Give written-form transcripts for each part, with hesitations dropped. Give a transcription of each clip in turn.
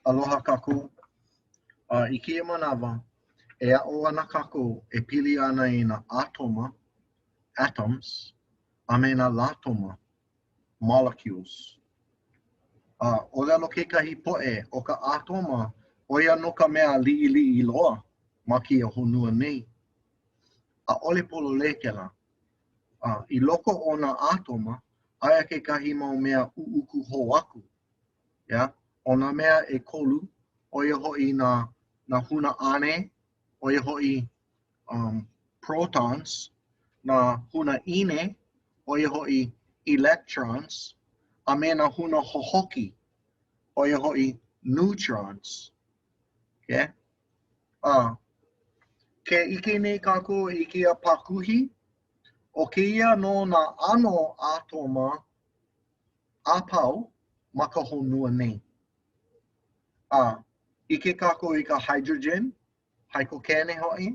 Aloha kākou. A i kēia manawa, e aʻo ana kākou e pili ana i nā ʻatoma, atoms, a me nā lātoma, molecules. A ʻōlelo kekahi poʻe ʻo ka ʻatoma, ʻo ia nō ka mea liʻiliʻi loa ma kēia honua nei. ʻAʻole pololei kēlā. A i loko o nā ʻatoma, aia kekahi mau mea ʻuʻuku hou aku. Yeah? ʻO nā mea ʻekolu, ʻo ia hoʻi nā, nā huna ʻane, ʻo ia hoʻi um, protons, nā huna ʻine, ʻo ia hoʻi electrons, a me nā huna hohoki, ʻo ia hoʻi neutrons. Okay? A ke ʻike nei kākou i kēia pakuhi, ʻo kēia nō nā ʻano ʻatoma a pau ma ka honua nei. A ʻike kākou i ka hydrogen, haikokene hoʻi.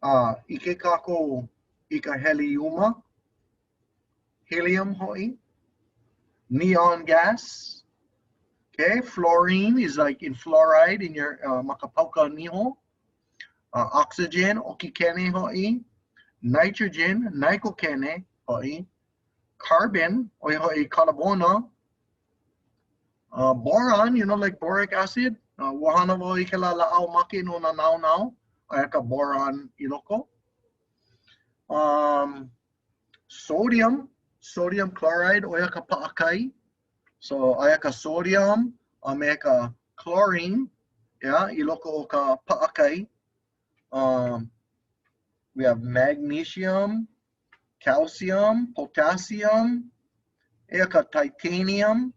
A ʻike kākou i ka heliuma, helium hoʻi, neon gas, okay, fluorine is like in fluoride in your uh, ma ka pauka niho, uh, oxygen, okikene hoʻi, nitrogen, naikokene hoʻi, carbon, ʻo ia hoʻi kalabona, uh, boron, you know, like boric acid, uh, ua hana wau i kēlā lāʻau make no nā naonao, aia ka boron i loko. Um, sodium, sodium chloride, ʻo ia ka paʻakai. So, aia ka sodium a me ka chlorine, yeah, i loko o ka paʻakai. Um, we have magnesium, calcium, potassium, eia ka titanium,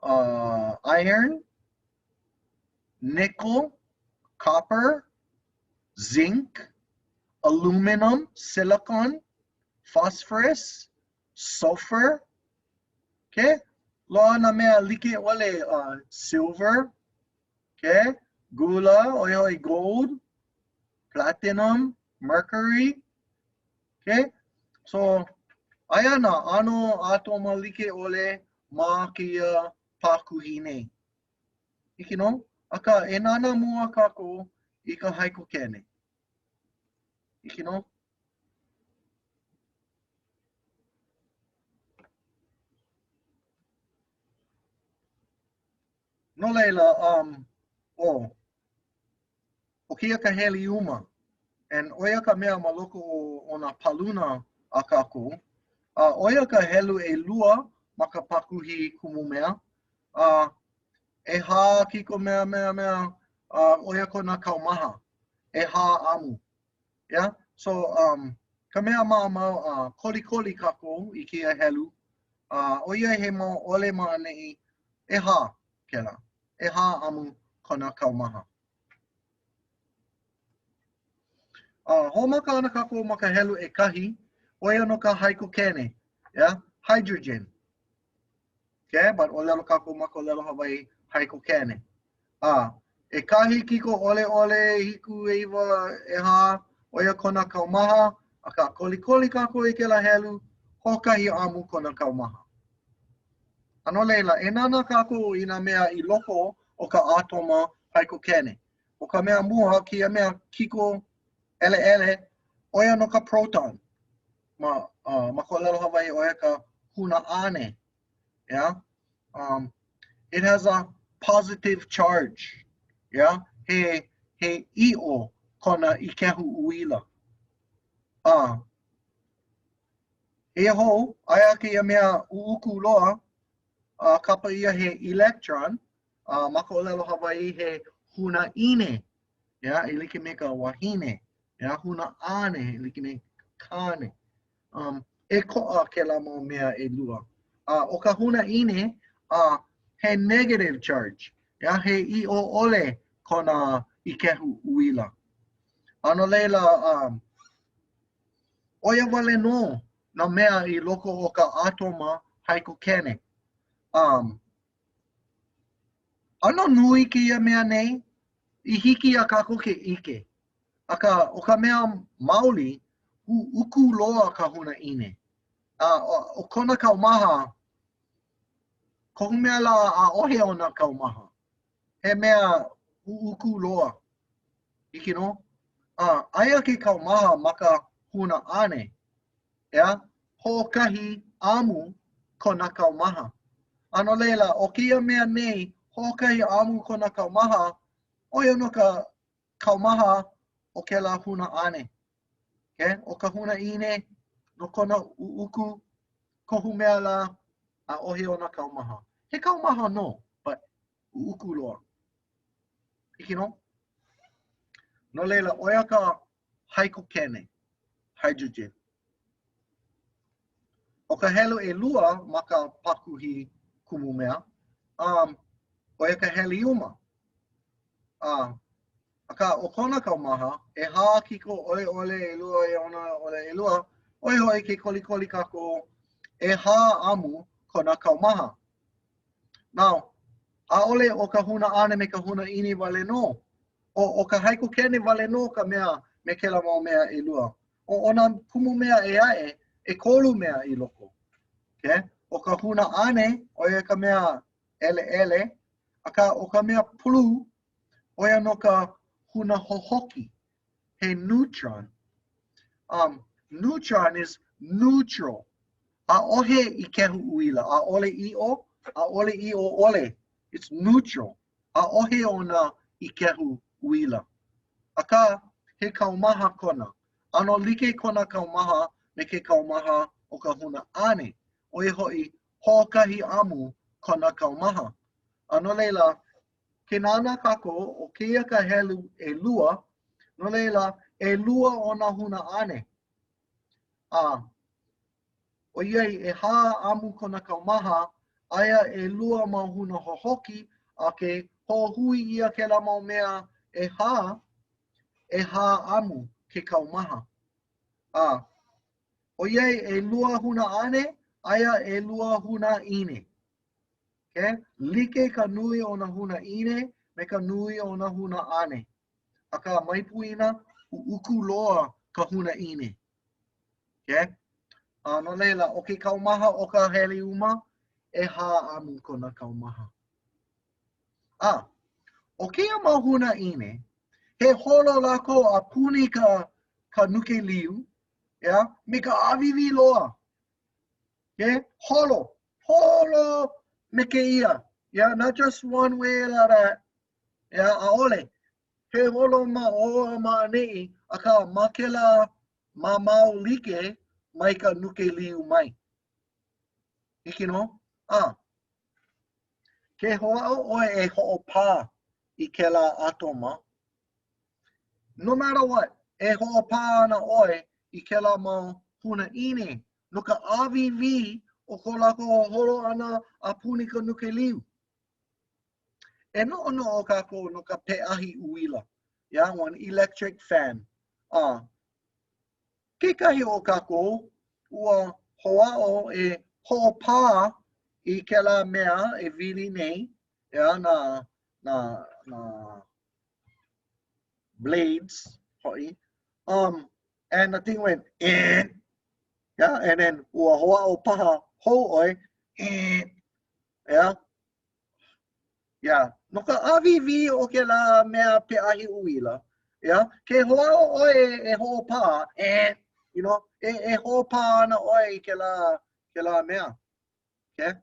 uh, iron, nickel, copper, zinc, aluminum, silicon, phosphorus, sulfur, okay? Loa nā mea like ʻole, uh, silver, okay? Gula, ʻo ia hoʻi gold, platinum, mercury, okay? So, aia nā ʻano ʻatoma like ʻole ma kēia pākuhi nei. Hiki nō? Akā, e nānā mua kākou i ka haikokene. Hiki nō? No laila, um, ʻo, ʻo kēia ka heliuma, and ʻo ia ka mea ma loko o, o nā paluna a kākou, a ʻo ia ka helu ʻelua ma ka pakuhi kumumea, a ʻehā kiko mea mea mea, a ʻo ia kona kaumaha, ʻehā amu. Yeah? So, um, ka mea maʻamau, uh, kolikoli kākou i kēia helu, a uh, ʻoiai he mau ʻole ma ʻaneʻi, ʻehā kēlā, ʻehā amu kona kaumaha. A uh, hoʻomaka ana kākou ma ka helu ʻekahi, ʻo ia nō ka haikokene, yeah? hydrogen. Okay, but ʻōlelo kākou ma ka ʻōlelo Hawaiʻi, haikokene. A, ʻekahi kiko ʻole ʻole, hiku, ʻeiwa, ʻehā, ʻo ia kona kaumaha, akā kolikoli kākou i kēlā helu, hoʻokahi amu kona kaumaha. A no laila, e nānā kākou i nā mea i loko o ka ʻatoma haikokene. ʻO ka mea mua, kēia mea kiko ʻeleʻele, ʻo ia nō ka proton. Ma, uh, ma ka ʻōlelo Hawaiʻi, ʻo ia ka huna ʻane. Yeah? Um, it has a positive charge. Yeah? He, he ʻiʻo kona ikehu uila. Uh, eia hou, aia kēia mea ʻuʻuku loa, uh, kapa ʻia he electron, uh, ma ka ʻōlelo Hawaiʻi he huna ʻine, yeah, e like me ka wahine, yeah, huna ʻane, e like me kāne. Um, ʻēkoʻa kēlā mau mea ʻelua. A ʻo ka huna ʻine, uh, he negative charge. Yeah, he ʻiʻo ʻole kona ikehu uila. A no laila, um, ʻo ia wale nō nā mea i loko o ka ʻatoma haikokene. Um, ʻano nui kēia mea nei i hiki iā kākou ke ʻike. Akā, ʻo ka mea maoli, ʻuʻuku loa ka huna ʻine. A ʻo kona kaumaha. Kohu mea lā ʻaʻohe ona kaumaha. He mea ʻuʻuku loa. Hiki nō? A, aia ke kaumaha ma ka huna ʻane. ʻEā? Hoʻokahi ʻamu kona kaumaha. A no laila, ʻo kēia mea nei, hoʻokahi ʻamu kona kaumaha, ʻo ia nō ka kaumaha o kēlā huna ʻane. Okay? ʻO ka huna ʻine, no kona ʻuʻuku, kohu mea lā, ʻaʻohe ona kaumaha. He kaumaha nō, but ʻuʻuku loa. Hiki nō? No laila, ʻo ia ka haikokene, hydrogen. ʻO ka helu ʻelua ma ka pakuhi kumumea, um, ʻo ia ka heliuma. Uh, akā, ʻo kona kaumaha, ʻehā kiko ʻoi ʻole ʻelua ʻeono ʻole ʻelua, ʻo ia hoʻi ke kolikoli kākou, ʻehā ʻamu kona kaumaha. Now, ʻaʻole ʻo ka huna ʻane me ka huna ʻine wale nō. ʻO, ʻo ka haikokene wale nō ka mea me kēlā mau mea ʻelua. ʻO, ʻo nā kumumea ʻē aʻe, ʻekolu mea i loko. Okay? ʻO ka huna ʻane, ʻo ia ka mea ʻeleʻele, akā ʻo ka mea pulu, ʻo ia nō ka huna hohoki, he neutron. Um, neutron is neutral. ʻAʻohe ikehu uila, ʻaʻole ʻiʻo, ʻaʻole ʻiʻo ʻole. It's neutral. ʻAʻohe ona ikehu uila. Akā, he kaumaha kona. ʻAno like kona kaumaha me ke kaumaha o ka huna ʻane, ʻo ia hoʻi, hoʻokahi ʻamu kona kaumaha. A no laila, ke nānā kākou, ʻo kēia ka helu ʻelua, no laila, ʻelua ona huna ʻane. A ʻoiai ʻehā ʻamu kona kaumaha, aia ʻelua mau huna hohoki, a ke hoʻohui ʻia kēlā mau mea ʻehā, ʻehā ʻamu ke kaumaha. A ʻoiai ʻelua huna ʻane, aia ʻelua huna ʻine. Okay? Like ka nui o nā huna ʻine me ka nui o nā huna ʻane. Akā, mai poina, ʻuʻuku loa ka huna ʻine. Okay? A no laila, ʻo ke kaumaha o ka heliuma, ʻehā ʻamu kona kaumaha. A, ʻo kēia mau huna ʻine, he holo lākou a puni ka, ka nukeliu, yeah? me ka ʻāwīwī loa. Okay? Holo. Holo me kēia. Yeah, not just one way like that. Yeah, ʻaʻole. He holo ma ʻō a ma ʻaneʻi, akā ma kēlā mamao like mai ka nukeliu mai. Hiki nō? A, ke hoʻāʻo ʻoe e hoʻopā i kēlā ʻatoma, no matter what, e hoʻopā ana ʻoe i kēlā mau huna ʻine no ka ʻāwīwī o ko lākou holo ʻana a puni ka nukeliu. E noʻonoʻo kākou no ka peʻahi uila, yeah, one electric fan. A kekahi o kākou ua hoʻāʻo e hoʻopā i kēlā mea e wili nei, yeah, nā, nā, nā blades hoʻi. Um, and the thing went, eh. Yeah, and then ua hoʻāʻo paha hou ʻoe, eh. Yeah. Yeah. No ka ʻāwīwī o kēlā mea peʻahi uila, yeah, ke hoʻāʻo ʻoe e hoʻopā, eh, you know, e, e hoʻopā ana ʻoe i kēlā, kēlā mea. Okay?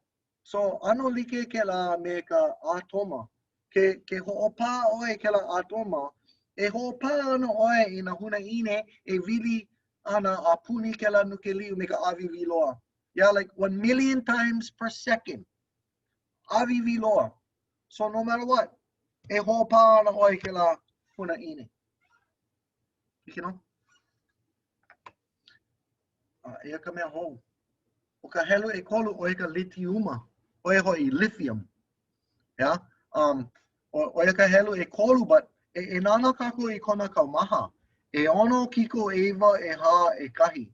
So, ʻano like kēlā me ka ʻatoma. Ke, ke hoʻopā ʻoe i kēlā ʻatoma, e hoʻopā ana ʻoe i nā huna ʻine e wili ana a puni kēlā nukeliu me ka ʻāwīwī loa. Yeah, like 1 million times per second. ʻĀwīwī loa. So, no matter what, e hoʻopā ana ʻoe i kēlā huna ʻine. Hiki nō? A eia ka mea hou. ʻO ka helu ʻekolu, ʻo ia ka litiuma, ʻo ia hoʻi lithium. Yeah? Um, ʻo ia ka helu ʻekolu, but e, e nānā kākou i kona kaumaha. ʻEono kiko ʻeiwa ʻehā ʻekahi.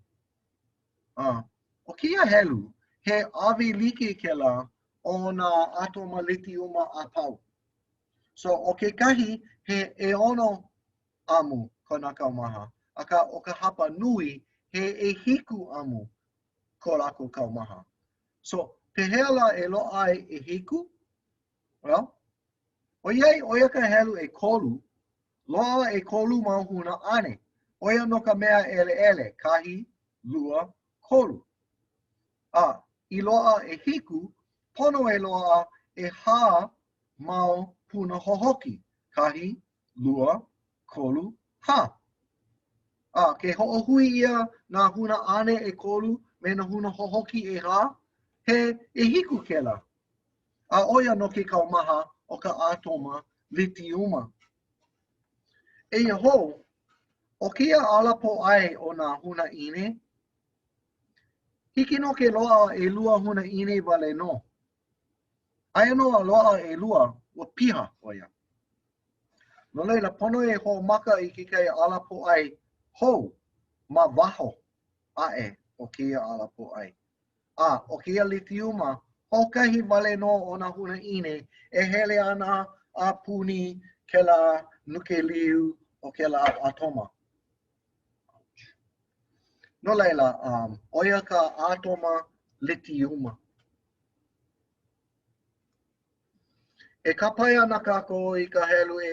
Uh, ʻo kēia helu, he ʻawelike kēlā o nā ʻatoma litiuma a pau. So, ʻo kekahi, he ʻeono ʻamu kona kaumaha, akā ʻo ka hapa nui, he ʻehiku ʻamu ko lākou kaumaha. So, Pehea lā e loaʻa ai ʻehiku? Well, ʻoiai ʻo ia ka helu ʻekolu, loaʻa ʻekolu mau huna ʻane. ʻO ia nō ka mea ʻeleʻele, kahi, lua, kolu. A i loaʻa ʻehiku, pono e loaʻa ʻehā mau huna hohoki, kahi, lua, kolu, hā. A ke hoʻohui ʻia nā huna ʻane ʻekolu me nā huna hohoki ʻehā, he ʻehiku kēlā. A ʻo ia nō ke kaumaha o ka ʻatoma litiuma. Eia hou, ʻo kēia ala pōʻai o nā huna ʻine, hiki nō ke loaʻa ʻelua huna ʻine wale nō. Aia nō a loaʻa ʻelua, ua piha ʻo ia. No laila, pono e hoʻomaka i kekahi ala pōʻai hou ma waho aʻe o kēia ala pōʻai. A ʻo kēia litiuma, hoʻokahi wale nō o nā huna ʻine e hele ana a puni kēlā nukeliu o kēlā ʻatoma. No laila, um, ʻo ia ka ʻatoma litiuma. E kāpae ana kākou i ka helu e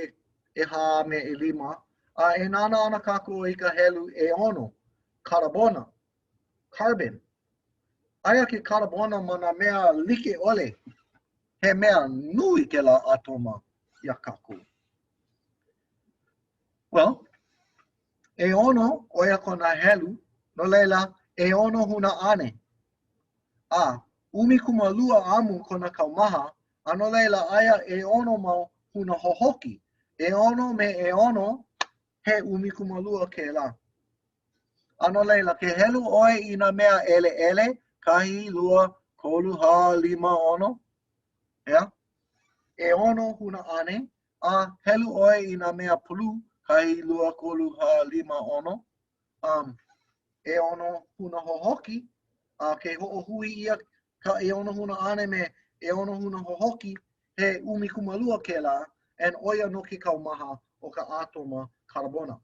ʻehā me ʻelima, a e nānā ana kākou i ka helu ʻeono, karabona, carbon. Aia ke karabona ma nā mea like ʻole. He mea nui kēlā ʻatoma iā kākou. Well, ʻeono, ʻo ia kona helu, no laila, ʻeono huna ʻane. A, 12 amu kona kaumaha, a no laila, aia ʻeono mau huna hohoki. ʻEono me ʻeono, he 12 kēlā. A no laila, ke helu ʻoe i nā mea ʻeleʻele, kahi, lua, kolu, hā, lima, ono, ʻeā? ʻEono huna ʻane, A helu ʻoe i nā mea polū, kahi, lua, kolu, hā, lima, ono, um, ʻeono huna hohoki, a ke hoʻohui ʻia ka ʻeono huna ʻane me ʻeono huna hohoki, he 12 kēlā, and ʻo ia nō ke kaumaha o ka ʻatoma karabona.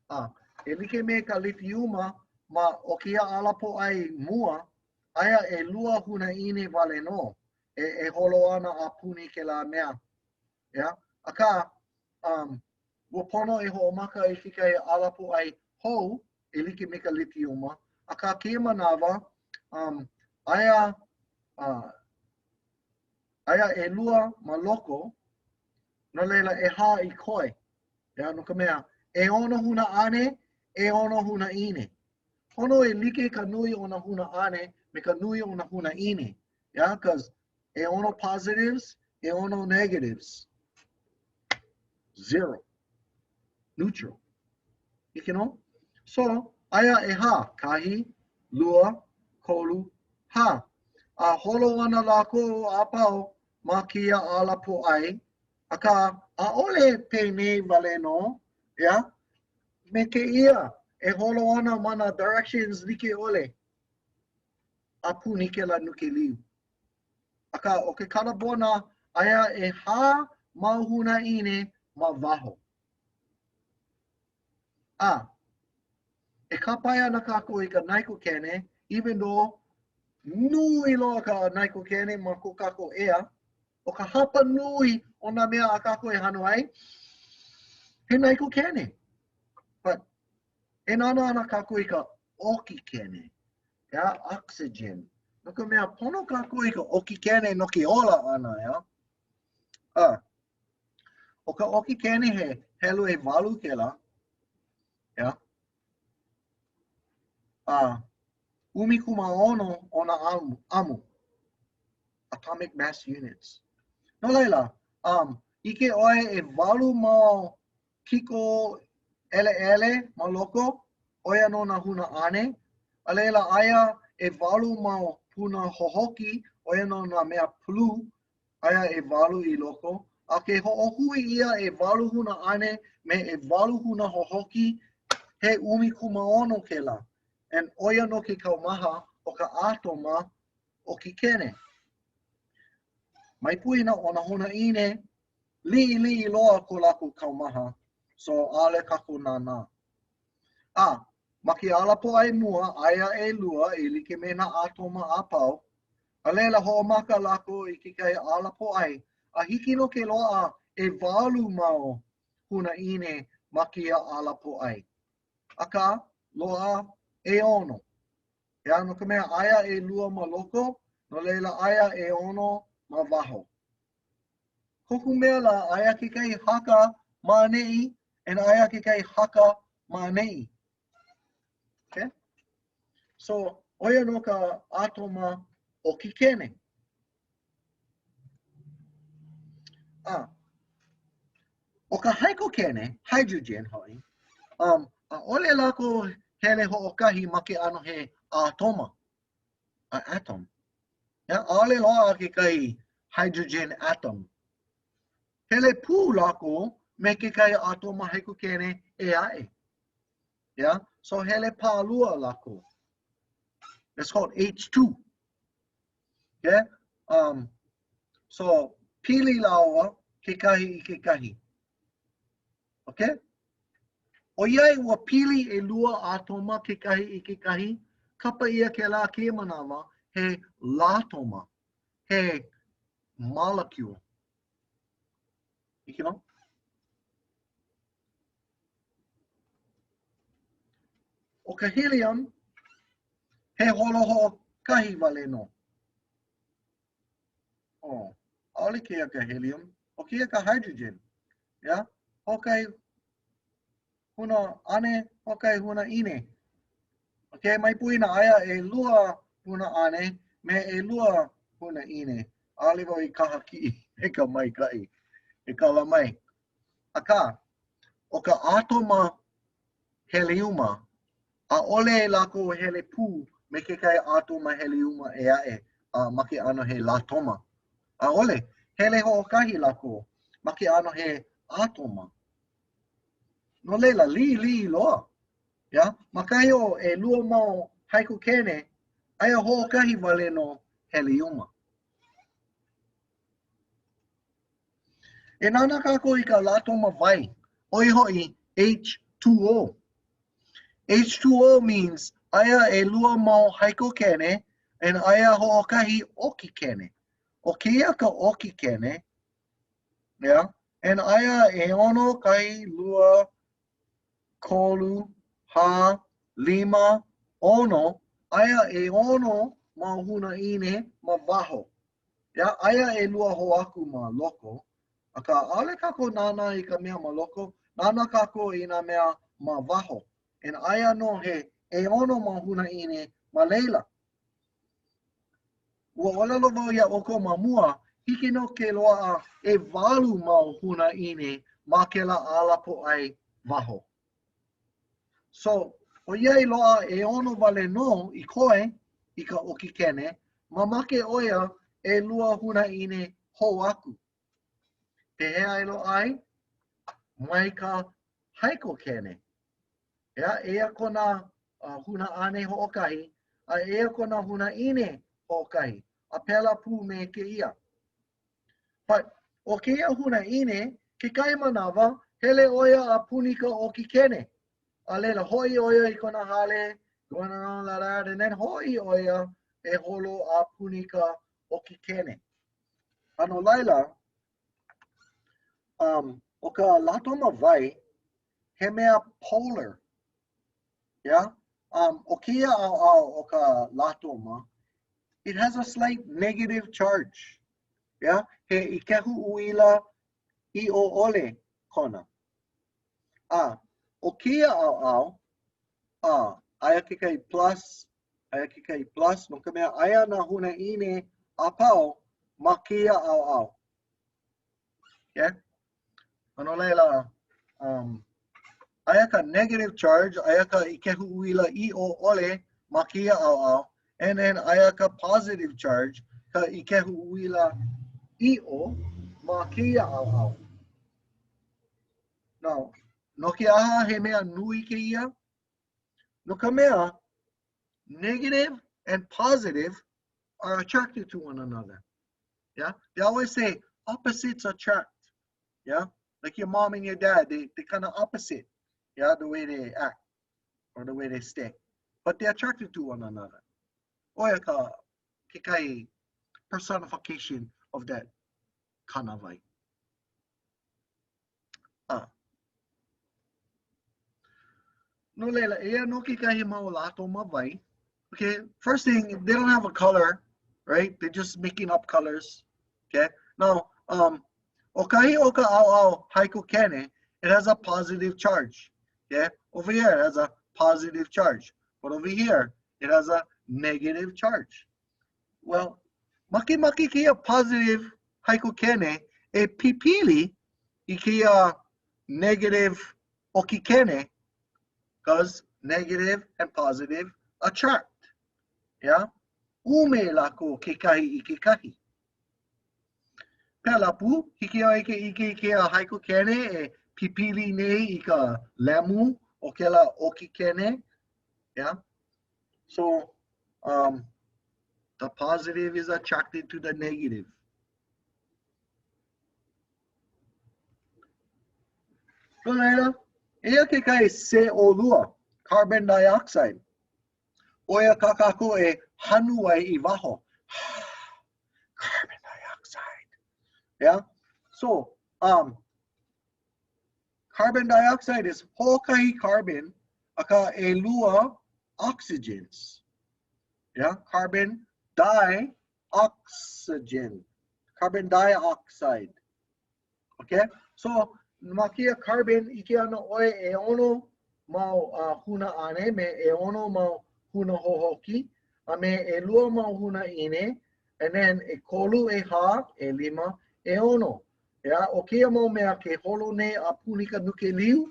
A e like me ka litiuma ma o kēia ala pōʻai mua, aia ʻelua huna ʻine wale nō e, e holo ana a puni kēlā mea. Yeah? Akā, um, ua pono e hoʻomaka i kekahi ala pōʻai hou e like me ka litiuma, akā kēia manawa, um, aia, uh, aia ʻelua ma loko, no laila ʻehā i koe. Yeah, no ka mea, ʻeono huna ʻane, ʻeono huna ʻine. Pono e like ka nui o nā huna ʻane me ka nui o nā huna ʻine. Yeah, cause ʻeono positives, ʻeono negatives. Zero. Neutral. ʻIke nō? So, aia ʻehā, kahi, lua, kolu, hā. A holo ana lākou a pau ma kēia ala pōʻai, akā, ʻaʻole penei wale nō, ʻeā? Me kēia, e holo ana ma nā directions like ʻole a puni kēlā nukeliu. Akā, ʻo ke karabona, aia ʻehā mau huna ʻine ma waho. A, e kāpae ana kākou i ka naikokene, even though nui loa ka naikokene ma ko kākou ea, ʻo ka hapa nui o nā mea a kākou e hano ai, he naikokene. But e nānā ana kākou i ka ʻokikene, yeah, oxygen. No ka mea, pono kākou i ka ʻokikene no ke ola ʻana, yeah? A, ʻo ka ʻokikene he helu ʻewalu kēlā, yeah? A, 16 ona amu, amu, atomic mass units. No laila, um, ʻike ʻoe ʻewalu mau kiko ʻeleʻele ma loko, ʻo ia nō nā huna ʻane. A laila, aia ʻewalu mau huna hohoki, ʻo ia nō nā mea polū, aia ʻewalu i loko. A ke hoʻohui ʻia ʻewalu huna ʻane me ʻewalu huna hohoki, he 16 kēlā. And ʻo ia nō ke kaumaha o ka ʻatoma ʻokikene. Mai poina ʻo nā huna ʻine, liʻiliʻi loa ko lākou kaumaha, so ʻaʻole kākou nānā. A, ma ke ala pōʻai mua, aia ʻelua e like me nā ʻatoma a pau. A laila, hoʻomaka lākou i kekahi ala pōʻai, a hiki nō ke loaʻa ʻewalu mau huna ʻine ma kēia ala pōʻai. Akā, loaʻa ʻeono. ʻEā, no ka mea, aia ʻelua ma loko, no laila aia ʻeono ma waho. Kohu mea lā, aia kekahi haka ma ʻaneʻi, and aia kekahi haka ma ʻaneʻi. Okay? So, ʻo ia nō ka ʻatoma ʻokikene. A, ʻo ka haikokene, hydrogen hoʻi, um, ʻaʻole lākou hele hoʻokahi ma ke ʻano he ʻatoma, a atom. Yeah, ʻaʻole loaʻa kekahi hydrogen atom. Hele pū lākou me kekahi ʻatoma haikokene ʻē aʻe. Yeah? So hele pālua lākou. It's called H2. Okay? Um, so pili lāua kekahi i kekahi. Okay? ʻOiai ua pili ʻelua ʻatoma kekahi i kekahi, kapa ʻia kēlā kēia manawa he lātoma, he molecule. Hiki nō? ʻO ka helium, he holo hoʻokahi wale nō. Oh, ʻaʻole kēia ka helium, ʻo kēia ka hydrogen. Yeah? Hoʻokahi huna ʻane, hoʻokahi huna ʻine. Okay, mai poina aia ʻelua huna ʻane me ʻelua huna ʻine. ʻAʻole wau i kaha kiʻi me ka maikaʻi. E kala mai. Akā, ʻo ka ʻatoma heliuma, ʻaʻole lākou hele pū me kekahi ʻatoma heliuma ʻē aʻe a ma ke ʻano he lātoma. ʻAʻole, hele hoʻokahi lākou ma ke ʻano he ʻatoma. No laila, liʻiliʻi loa. Yeah? Ma kahi o ʻelua mau haikokene, aia hoʻokahi wale nō heliuma. E nānā kākou i ka lātoma wai, ʻo ia hoʻi H2O. H2O means aia ʻelua mau haikokene and aia hoʻokahi ʻokikene. ʻO kēia ka ʻokikene, yeah, and aia ʻeono kahi lua kolu, hā, lima, ʻono, aia ʻeono mau huna ʻine ma waho. Yeah, aia ʻelua hou aku ma loko, akā ʻaʻole kākou nānā i ka mea ma loko, nānā kākou i nā mea ma waho. And aia nō he ʻeono mau huna ʻine ma laila. Ua ʻōlelo wau iā ʻoukou ma mua, hiki nō ke loaʻa ʻewalu mau huna ʻine ma kēlā ala pōʻai waho. So, ʻoiai loaʻa ʻeono wale nō i koe i ka ʻokikene, mamake ʻo ia ʻelua huna ʻine hou aku. Pehea e loaʻa ai? Mai ka haikokene. Yeah, eia kona uh, huna ʻane hoʻokahi, a eia kona huna ʻine hoʻokahi, a pēlā pū me kēia. But ʻo kēia huna ʻine, kekahi manawa, hele ʻo ia a puni ka ʻokikene. A laila, hoʻi ʻo ia i kona hale, going around like that, and then hoʻi ʻo ia e holo a puni ka ʻokikene. A no laila, um, ʻo ka lātoma wai, he mea polar. Yeah? Um, ʻo kēia ʻaoʻao o ka lātoma, it has a slight negative charge. Yeah? He ikehu uila ʻiʻo ʻole kona. A, ʻo kēia ʻaoʻao, a, aia kekahi plus, aia kekahi plus, no ka mea, aia nā huna ʻine a pau ma kēia ʻaoʻao. Okay? A no laila, um, aia ka negative charge, aia ka ikehu uila ʻiʻo ʻole ma kēia ʻaoʻao, and then aia ka positive charge, ka ikehu uila ʻiʻo ma kēia ʻaoʻao. Now, no ke aha he mea nui kēia? No ka mea, negative and positive are attracted to one another. Yeah, they always say opposites attract. Yeah, like your mom and your dad, they they kind of opposite. Yeah, the way they act or the way they stay, but they're attracted to one another. ʻO ia ka kekahi. personification of that kānāwai. Ah. No laila, eia nō kekahi mau lātoma wai. Okay, first thing, they don't have a color, right? They're just making up colors. Okay, now, um, ʻo kahi o ka ʻaoʻao haikokene, it has a positive charge. Okay, over here it has a positive charge. But over here, it has a negative charge. Well, makemake kēia positive haikokene e pipili i kēia negative ʻokikene because negative and positive attract. Yeah? ʻUme lākou kekahi i kekahi. Pēlā pū, hiki iā ʻoe ke ʻike i kēia haikokene e pipili nei i ka lemu o kēlā ʻokikene. Yeah? So, um, the positive is attracted to the negative. No laila, eia kekahi CO2, carbon dioxide. ʻO ia kā kākou e hanu ai i waho. Carbon dioxide. Yeah? So, um, carbon dioxide is hoʻokahi carbon, akā ʻelua oxygens. Yeah? Carbon dioxygen. Carbon dioxide. Okay? So, ma kēia carbon, ʻike ana ʻoe ʻeono mau uh, huna ʻane me ʻeono mau huna hohoki, a me ʻelua mau huna ʻine, and then ʻekolu, ʻehā, ʻelima, ʻeono. Yeah, ʻo kēia mau mea ke holo nei a puni ka nukeliu,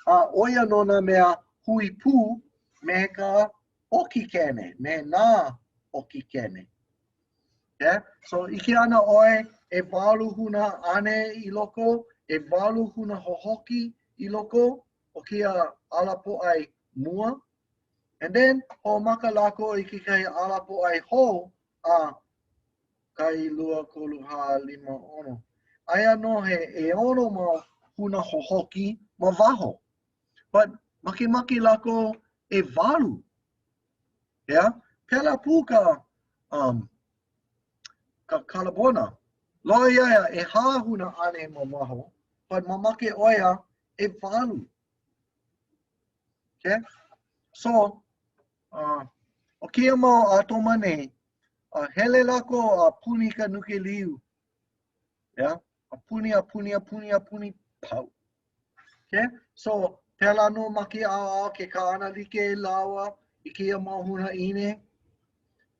a ʻo ia nō nā mea hui pū me ka ʻokikene, me nā ʻokikene. Yeah? So, ʻike ana ʻoe, ʻewalu huna ʻane i loko, ʻewalu huna hohoki i loko o kēia ala pōʻai mua. And then, hoʻomaka lākou i kekahi ala pōʻai hou a kahi, lua, kolu, hā, lima, ʻono. Aia nō he ʻeono mau huna hohoki ma waho. But makemake lākou ʻewalu. Yeah? Pēlā pū ka, um, ka kalabona. Loaʻa iā ia ʻehā huna ʻane ma waho, but mamake ʻo ia ʻewalu. Okay? So, uh, ʻo kēia mau ʻatoma nei, uh, hele lākou a puni ka nukeliu. Yeah? A puni, a puni, a puni, a puni, pau. Okay? So, pēlā nō ma kēia ʻaoʻao ke kaʻana like lāua i kēia mau huna ʻine.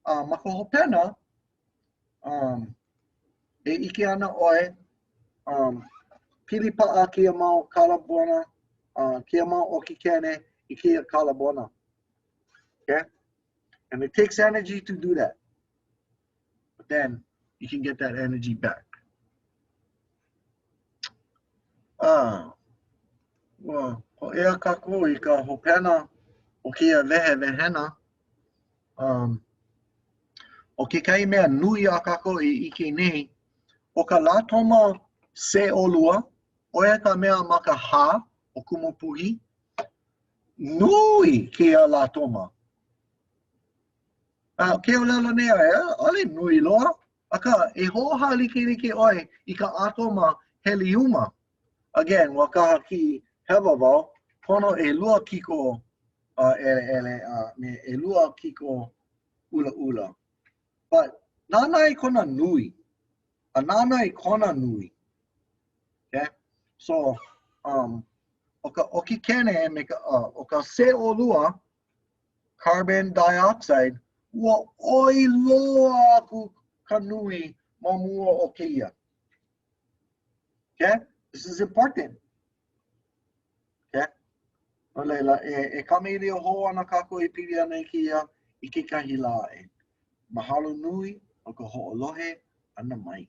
A ma ka hopena, um, e ʻike ana ʻoe, um, pili paʻa kēia mau kalabona, uh, kēia mau ʻokikene i kēia kalabona. Okay? And it takes energy to do that. But then you can get that energy back. Ah, ua hōʻea kākou i ka hopena o kēia wehewehena. Um, ʻo kekahi mea nui a kākou i ʻike nei, ʻo ka lātoma CO2, ʻo ia ka mea ma ka hā o Kumupuhi, nui kēia lātoma. A ke ʻōlelo nei aia, ʻaʻole nui loa, akā, e hoʻohālikelike ʻoe i ka ʻatoma heliuma. Again, ua kaha kiʻi hewa wau, pono ʻelua kiko uh, ʻeleʻele a me ʻelua kiko ʻulaʻula. But nānā i kona nui. A nānā i kona nui. Okay? So, um, ʻo ka ʻokikene me ka, uh, ʻo ka CO2, carbon dioxide, ua ʻoi loa aku ka nui ma mua o kēia. Okay? This is important. Okay? No laila, e, e kamaʻilio hou ana kākou e pili ana i kēia i kekahi lā aʻe. Mahalo nui no ka hoʻolohe ʻana mai.